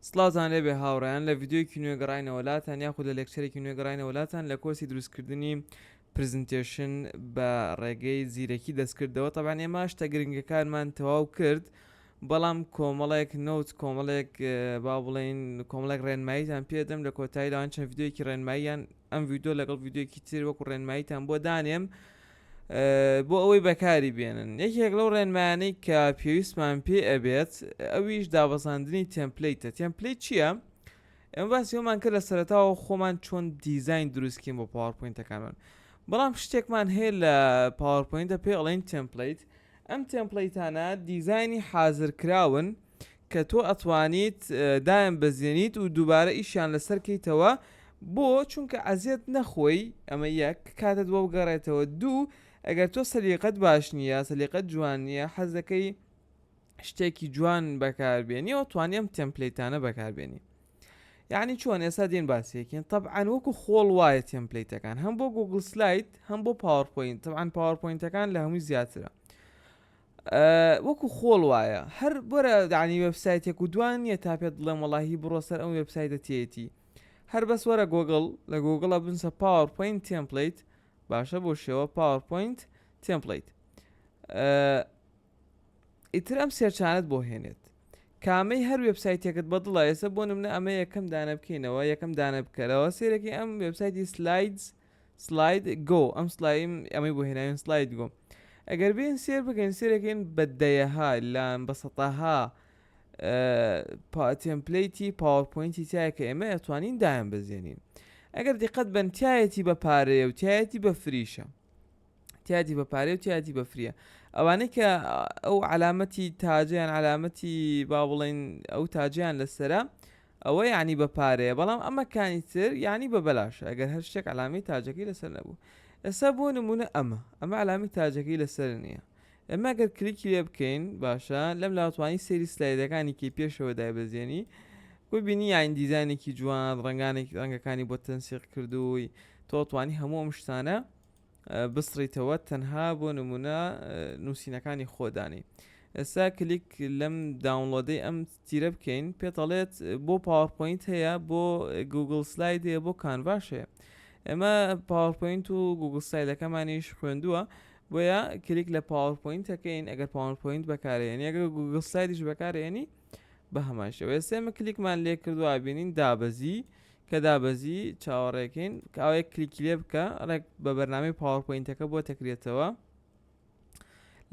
سڵاوتان لێبێ هاوڕێیان لە ڤیدیۆیەکی نوێ گەڕاینەوە لاتان یاخود لە lecture ێکی نوێ گەڕاینەوە لاتان لە کۆرسی دروستکردنی presentation بە ڕێگەی زیرەکی دەستکردەوە تەبعەن ئێمە شتە گرنگەکانمان تەواو کرد بەڵام کۆمەڵێک note کۆمەڵێک با بڵێین کۆمەڵێک ڕێنماییتان پێدەم لە کۆتایی لەوان چەند ڤیدیۆیەکی ڕێنماییان ئەم ڤیدیۆ لەگەڵ ڤیدیۆیەکی تر وەکو ڕێنماییتان بۆ دانێم بۆ ئەوەی بەکاری بێنن. یەکێک لەو ڕێنمایانەی کە پێویستمان پێی ئەبێت ئەویش دابەزاندنی template ە. template چییە؟ ئێمە باسی ئەومان کرد لە سەرەتاوە خۆمان چۆن دیزاین دروستکەین بۆ PowerPoint ەکانمان. بەڵام شتێکمان هەیە لە PowerPoint ە پێی ئەڵێن template. ئەم template انە دیزاینی حازرکراون کە تۆ ئەتوانیت دایان بەزێنیت و دووبارە ئیشیان لەسەر کەیتەوە بۆ چونکە ئەزیەت نەخۆی ئەمە یەک کاتت بۆ بگەڕێتەوە دوو ئەگەر تۆ سەلیقەت باش نییە سەلیقەت جوان نییە حەزەکەی شتێکی جوان بەکاربێنی و توانی ئەم template انە بەکاربێنی یعنی چۆن ئێستا دێن باسێکین طبعا وەکو خۆڵ وایە template ەکان هەم بۆ Google Slide هەم بۆ PowerPoint طبعا PowerPoint ەکان لە هەمووی زیاترە وەکو خۆڵ وایە هەر بۆرە دانی وێبسایتێک و دوان نییە تا پێت بڵێم وەڵاهی بڕۆ سەر ئەم وێبسایتە تێیەتی هەر بەس وەرە گۆگڵ لە گۆگڵە بنووسە PowerPoint template باشە بۆ شێوە PowerPoint template ئیتر ئەم search انەت بۆ هێنێت کامەی هەر وێبسایتێکت بەدڵە ئێستا بۆ نمونە ئەمە یەکەم دانە بکەینەوە یەکەم دانە بکەرەوە سێرەکی ئەم وێبسایتی Slides Slidego ئەم سلایم ئەمەی بۆ هێناوین Slidego ئەگەر بێن سێر بکەین سێرەکەین بە دەیەها لان بە سەتەها template ی PowerPoint ی تایە کە ئێمە ئەتوانین دایان بەزێنین ئەگەر دیقەت بن تایەتی بە پارەیە و تایەتی بە free شە تیادی بە پارەیە و تیادی بە free یە ئەوانەی کە ئەو علامەتی تاجیان علامەتی با بڵین ئەو تاجیان لەسرە ئەوە یانی بە پارەیە بەڵام ئەمەکانی تر یانی بە بەلاشە ئەگەر هەر شتێک عەلامی تاجەکەی لەسەر نەبوو ئێستا بۆ نمونە ئەمە ئەمە عەلامی تاجەکەی لەسەر نییە ئێمە گەر کلیکی لێ بکەین باشە لەم لاوتوانی سەیری سلایدەکانی کەی پێشەوە دایبەزێنی ببینی یاین دیزانێکی جوان ڕەنگانێکی ڕەنگەکانی بۆ تەنسیق کردووی تۆ توانی هەموو ئەم شتانە بسڕیتەوە تەنها بۆ نمونە نووسینەکانی خۆدانی ئێستا کلیک لەم download ەی ئەم تیرە بکەین پێتەڵێت بۆ PowerPoint هەیە بۆ Google Slide هەیە بۆ Canva ش هەیە ئێمە PowerPoint و Google Slide ەکەمانیش خوێندووە بۆیە کلیک لە PowerPoint ەکەین ئەگەر PowerPoint بەکارێنی ئەگەر Google Slide یش بەکارێنی بە هەمان شێوە ئێستا ئێمە کلیکمان لێ کردووە بینین دابەزی کە دابەزی چاوەڕێکەین کە ئەوەیە کلیکی لێ بکە ڕێک بە بەرنامەی PowerPoint ەکە بۆ تەکرێتەوە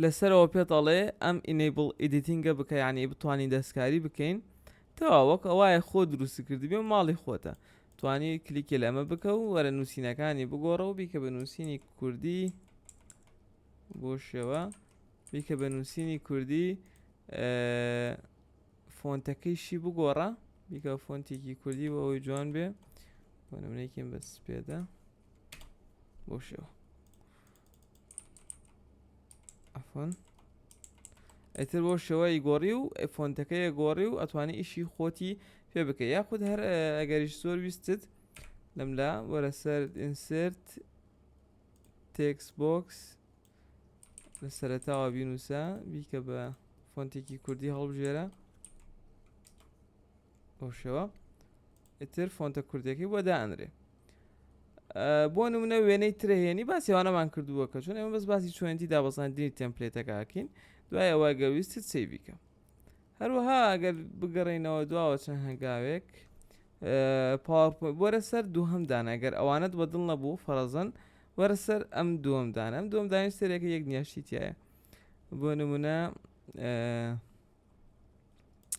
لەسەرەوە پێت ئەڵێ ئەم enable editing ە بکە یعنی بتوانین دەستکاری بکەین تەوا وەک ئەوایە خۆ دروست کردبێ و ماڵی خۆتە توانی کلیکی لە ئەمە بکە و وەرە نووسینەکانی بگۆڕە و بیکە بە نووسینی کوردی بۆ شێوە بیکە بە نووسینی کوردی فۆنتەکەیشی بگۆڕە بیکە فۆنتێکی کوردی بۆ ئەوەی جوان بێ بۆ نمونەیەکیم بە سپێدە بۆ شێوە عفوا ئیتر بۆ شێوەی گۆڕی و فۆنتەکەی گۆڕی و ئەتوانی ئیشی خۆتی پێ بکە یاخود هەر ئەگەریش زۆر ویستت لەملا وەرە سەر insert text box لە سەرەتاوە بینوسە بیکە بە فۆنتێکی کوردی هەڵبژێرە بەو شێوە ئیتر فۆنتە کوردیەکەی بۆ دائەنرێ بۆ نمونە وێنەی ترەهێنی باسی ئەوانەمان کردووە کە چۆن ئێمە بەس باسی چۆنێتی دابەزاندنی template ەکە ئەکەین دوای ئەوە گەر ویستت save ی کە هەروەها ئەگەر بگەڕێینەوە دواوە چەند هەنگاوێک PowerPoint وەرە سەر دووهەم دانە گەر ئەوانەت بە دڵ نەبوو فەرەزەن وەرە سەر ئەم دووەم دانە ئەم دووەم دانیش سەرێکە یەک نیاشتی تایە بۆ نمونە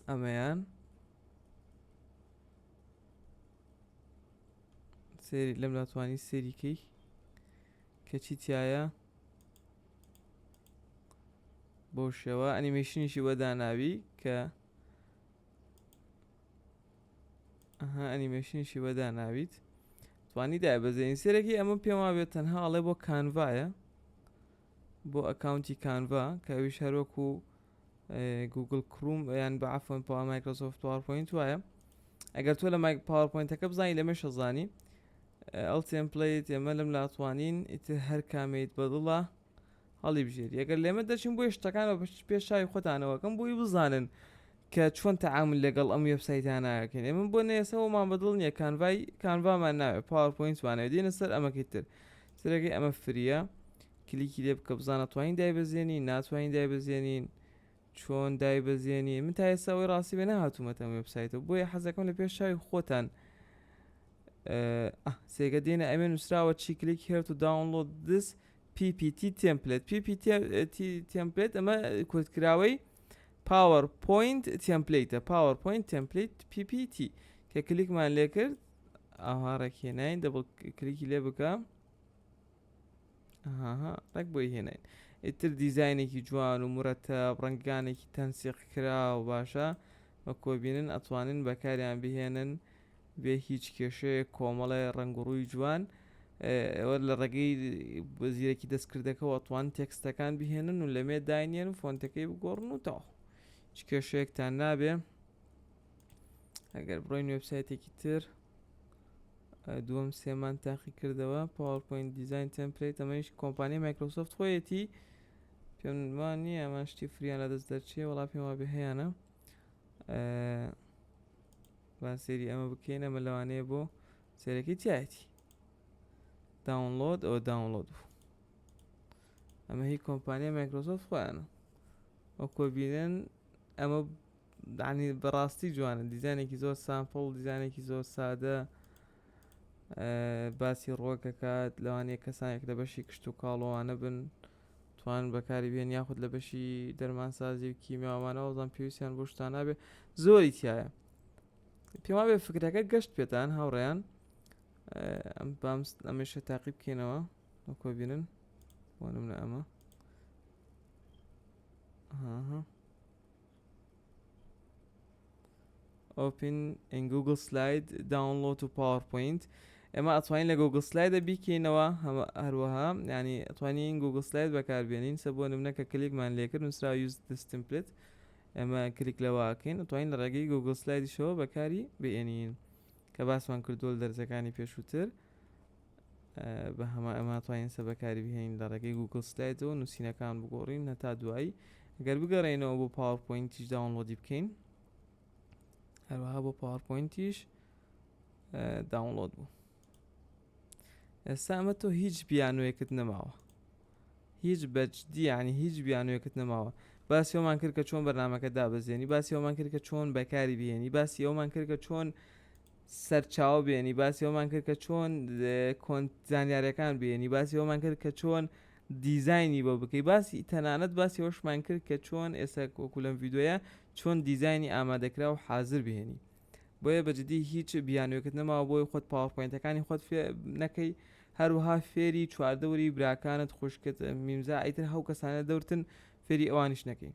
ئەمەیان سێری لەم لاتوانی سێریکەی کەچی تایە بەو شێوە ئەنیمەیشنیشی بۆ داناوی کە ئەها ئەنیمەیشنیشی بۆ داناویت توانی دای بەزێنی سێرەکی ئەمە پێم وابێت تەنها ئەڵێ بۆ Canva یە بۆ account ی Canva کە ئەویش هەروەکو Google Chrome یان بە عفوەن پا Microsoft PowerPoint وایە ئەگەر تۆ لە مایک PowerPoint ەکە بزانی لەمەشە زانی ئەو template ئێمە لەم لاتوانین ئیتر هەر کامەیت بەدڵە هەڵیبژێری ئەگەر لێمە دەچین بۆی شتەکان بە پێش چاوی خۆتانەوەکەم بۆی بزانن. کە چۆن تەعامول لەگەڵ ئەم وێبسایتانە ئەکەین ئێمە بۆ نێسەوەمان بەدڵ نییە کانڤای کانڤامان ناوێت پاوەرپۆینتمان ناوێت دێنە سەر ئەمەکەی تر سەرەکەی ئەمە free یە کلیکی لێ بکە بزانە توانین دایبەزێنین ناتوانین دایبەزێنین چۆن دایبەزێنین من تا ئێستا ئەوەی ڕاستی بێ نەهاتوومەتە ئەم وێبسایتە بۆیە حەزەکەم لە پێش چاوی خۆتان سێگە دێنە ئەمێ نووسراوە چی click here to download this PPT template PPT template ئەمە کورتکراوەی PowerPoint template ە PowerPoint template PPT کە کلیکمان لێ کرد ئاها ڕێک هێناین double click ی لێ بکە ئەها ڕێک بۆی هێناین ئیتر دیزاینێکی جوان و مرەتەب ڕەنگانێکی تەنسیق کرا و باشە بە کۆبینن ئەتوانن بەکاریان بهێنن بێ هیچ کێشەیەک کۆمەڵێ ڕەنگ و ڕووی جوان ئێوە لە ڕێگەی زیرەکی دەستکردەکەەوە توان تێکستەکان بهێنن و لەمێ داینێن و فۆنتەکەی بگۆڕن و تەواو هیچ کێشەیەکتان نابێ ئەگەر بڕۆین وێبسایتێکی تر دووەم سێمان تاقی کردەوە PowerPoint design template ئەمەیش کۆمپانیای مایکرۆسۆفت خۆیەتی پێم وان نییە ئەمان شتی free یان لە دەست دەرچێ وەڵا پێم وابێ هەیانە با سێری ئەمە بکەین ئەمە لەوانەیە بۆ سێرەکەی تایەتی download ئەوە download بوو ئەمە هی کۆمپانیا مایکرۆسۆفت خۆیانە وەکۆ بینن ئەمە دانی بەڕاستی جوانە دیزانێکی زۆر simple دیزانێکی زۆر سادە باسی ڕۆکەکات لەوانەیە کەسانێک لە بەشی کشت و کاڵەوانە بن توان بەکاری بێن یاخود لە بەشی دەرمانسازی و کیمیاوانەوە زان پێویستیان بۆ شتان نابێ زۆری تایە پێم وابێ فکرەکە گەشت پێتان هاوڕێیان ئەم بام ئەمێشە تاقی بکەینەوە وەکۆ بینن بۆ نمونە ئەمە ها Open in Google Slide Download to PowerPoint ئێمە ئەتوانین لە Google Slide ە بیکەینەوە هەروەها ینی ئەتوانین Google Slide بەکاربێنین سە بۆ نمونە کە کلیکمان لێکرد نووسرا use this template ئێمە کلیک لەوەکەین ئەتوانین لە ڕێگەی Google Slide یشەوە بەکاری بێنین کە باسمان کردووە لە دەرزەکانی پێشووتر بە هەما ئەمە توانین سە بەکاری بهێنین لە ڕێگەی Google Slide ەوە نووسینەکان بگۆڕین هەتا دوایی گەر بگەڕێینەوە بۆ PowerPoint یش download ی بکەین هەروەها بۆ PowerPoint یش download بوو ئێستا ئەمە تۆ هیچ بیانوێکت نەماوە هیچ بەجدی ینی هیچ بیانوێکت نەماوە باسی ئەومان کرد کە چۆن بەرنمەکە دابەزێنی باسی ئەومان کرد کە چۆن بەکاری بهێنی باسی ئەومان کرد کە چۆن سەرچاوە بێنی باسی ئەومان کرد کە چۆن کۆن زانیارەکان بێنی باسی ئەومان کرد کە چۆن دیزاینی بۆ بکەی باسی تەنانەت باسی ئەوشمان کرد کە چۆن ئێستا وەکو لەم ڤیدیۆیە چۆن دیزاینی ئامادەکرا و حازر بهێنی بۆیە بەجددی هیچ بیانوێکت نەماوە بۆی خۆت PowerPoint ەکانی خۆت فێ نەکەی هەروەها فێری چواردەوری براکانت خوشکت میمزا ئیتر هەو کەسانە دەورتن فێری ئەوانیش نەکەی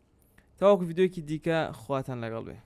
تاوەکو ڤیدیۆیەکی دیکە خواتان لەگەڵ بێ.